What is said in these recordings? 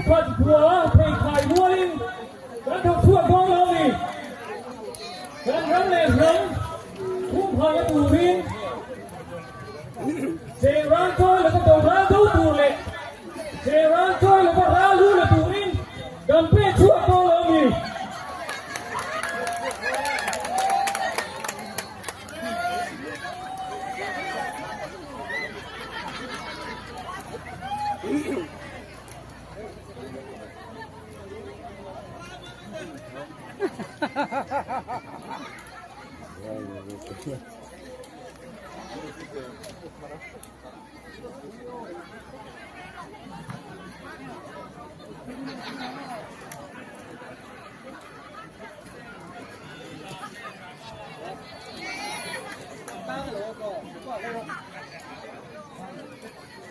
Lungkhat bua pheikhai rualin kan thawk chhuak dawn lo a ni. Kan ram leh hnam humhana turin cheng ral chawi lova do ral do tur leh cheng ral chawi lova ral lu la turin kan pek chhuak dawn lo a ni.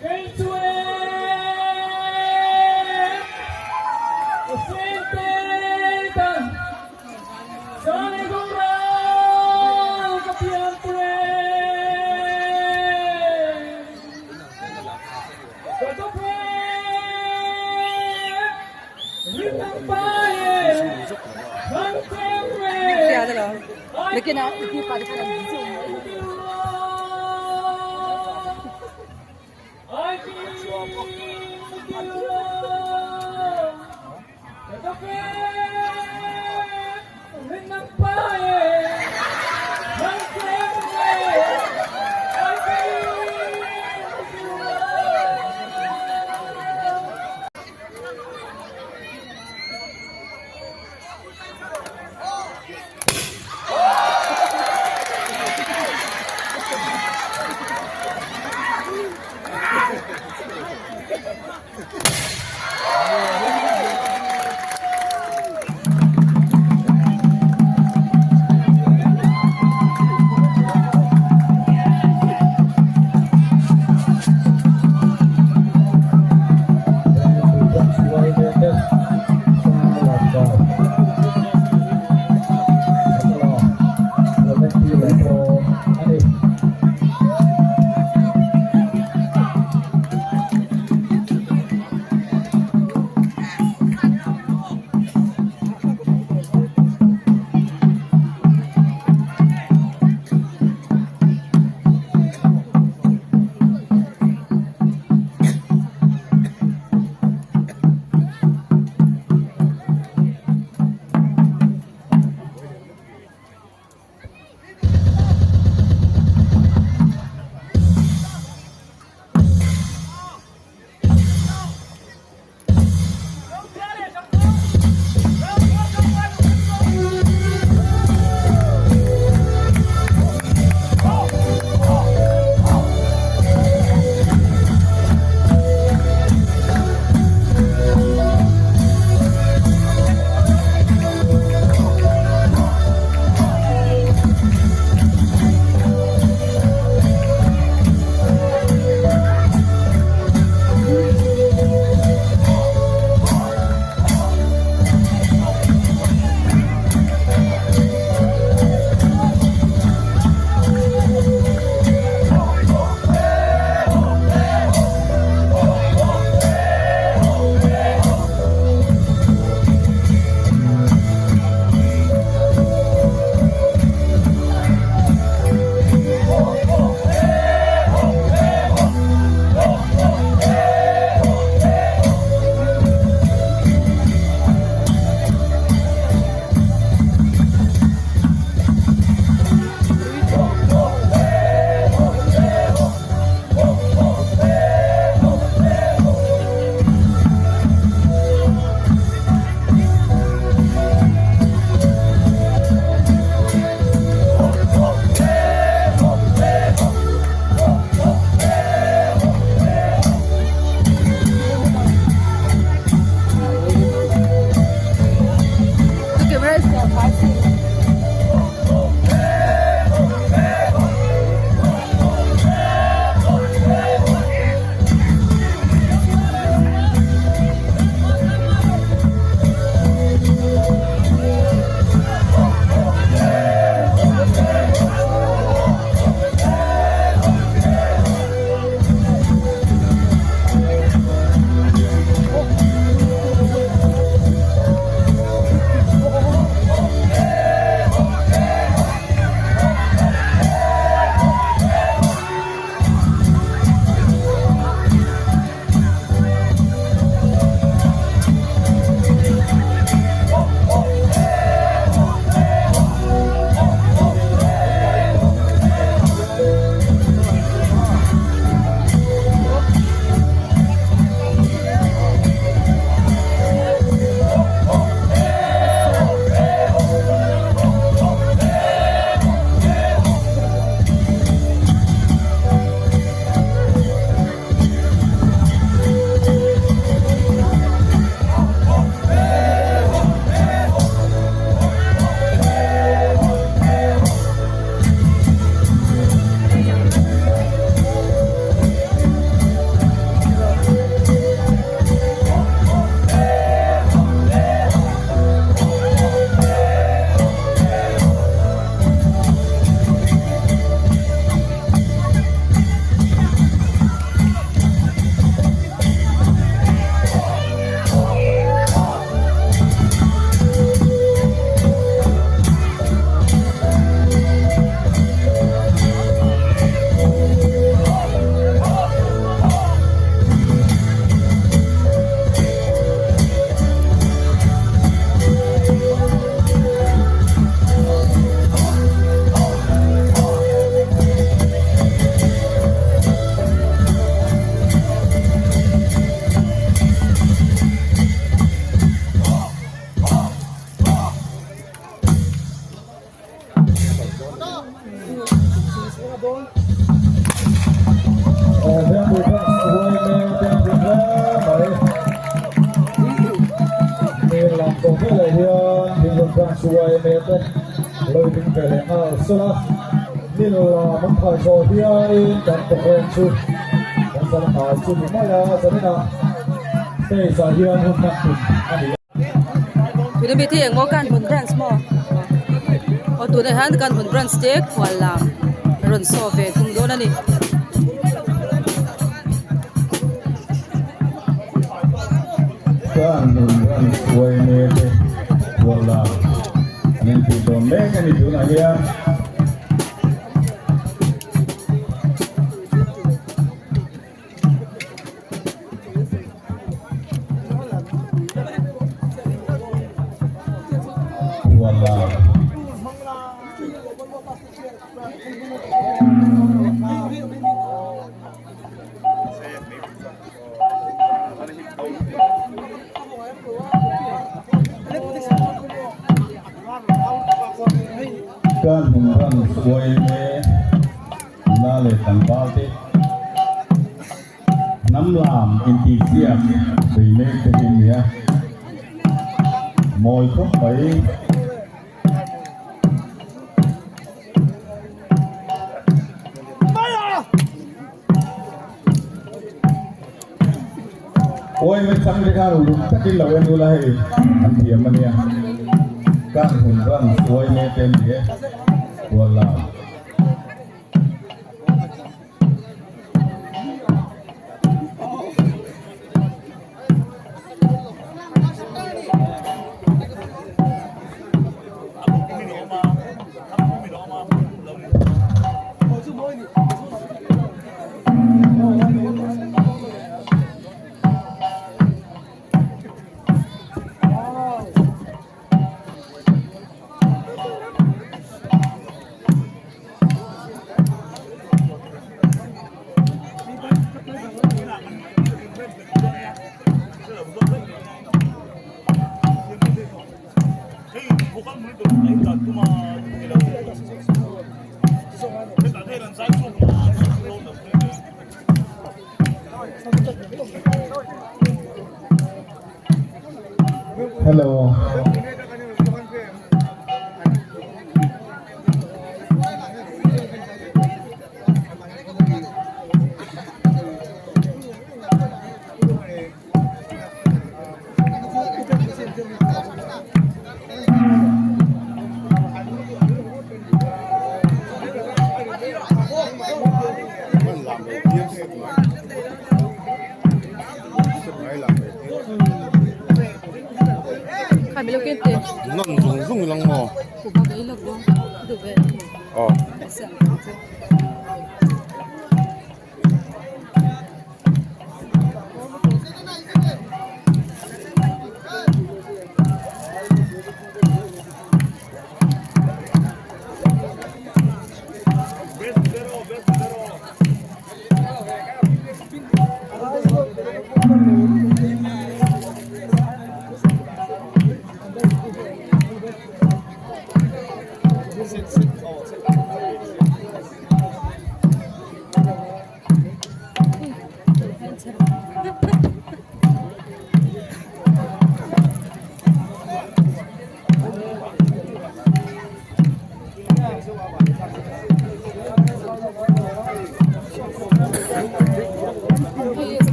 Kei chu e ka seng te tan Sani Gumrau ka pian pui Ka dawp e Rinang pa e Thang chem e Branch yma te lo ding ve leh nghal sela, nil lam an phai zawh hianin kan program chu kan zan nghal chu ni mai a, zaninah stage ah hian hun hman tum a ni a. Tuna mi te engmaw kan hun branch maw aw tunah hian kan hun branch te khual lam rawn saw ve thung dawn a ni. Kan hun branch uaime te khual lam an intih dawn mek a ni tunah hian. Kan hmun ran uaime nula leh tlangval te Hnam lam intihsiak tui mek te hi nia mawi khawp mai. Awi mai chang te khan uluk takin lo en ula hei an thiam ania kan hun ran suai mek te ni e kual lam. Hello.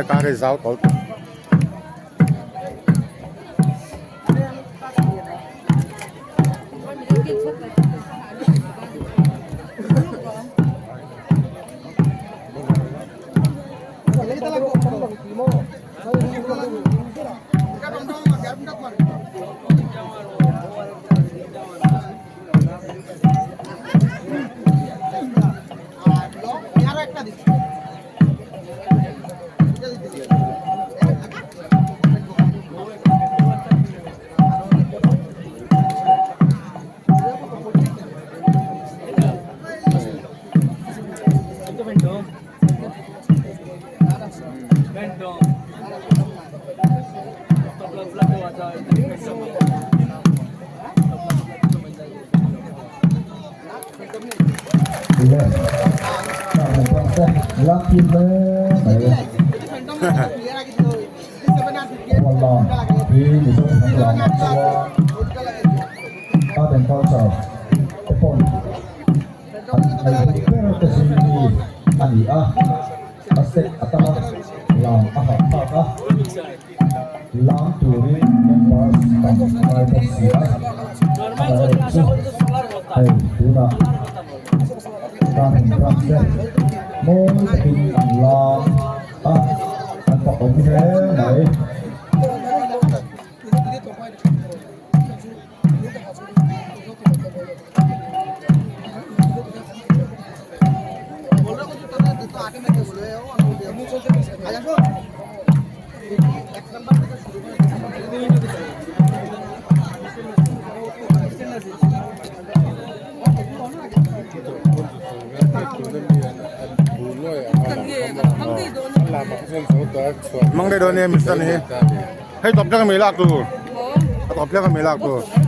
Helai kar hi zau tawlh tawh. Mang daih dawn e Mister ni. Hei tawp thleng a mi lak tur. A tawp thleng a mi lak tur.